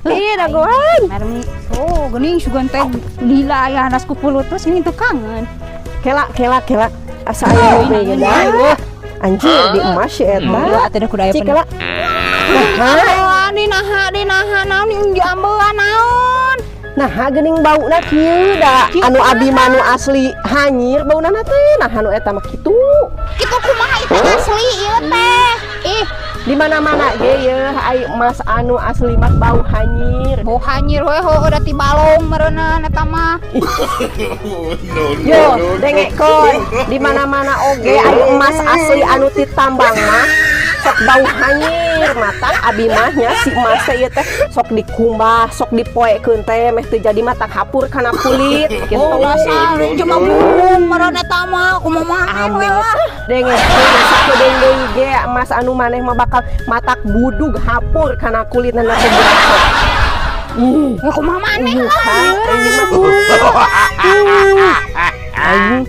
Ih, dagoan. Mermi. Oh, geuning sugan teh lila aya hanas ku pulutus ini tukangan. Kela, kela, kela. Asa aya nu beda. Anjir, di emas si eta. Iya, atuh da kudu aya. Cik, kela. Nah, Di naha, di naha naon di ambean naon? Nah, geuning bauna kieu da. Kieu Anu abi kumaha? Mah nu asli hanyir bauna teh. Nah, anu eta mah kitu. Kitu kumaha itu asli ieu teh? Ih, Di mana-mana ge ye ai emas anu asli mah bau hanyir. Bau hanyir we, heueuh, da ti balong meureunna eta mah. Yo, dengekeun, di mana-mana oge ai emas asli anu ti tambang mah sok bau hanyir. Matak abi mah nya si emas teh ieu teh sok dikumbah, sok dipoekeun teh meh teu jadi matak hapur kana kulit gitu. Oh, dasar cuma burung meureun eta mah, kumaha maneh we Amin. Lah. Dengekeun, sakedeung deui ge emas anu maneh mah bakal matak budug hapur kana kulitna teh berasok. Ih, Ya kumaha maneh lah. Aing mah. Aing.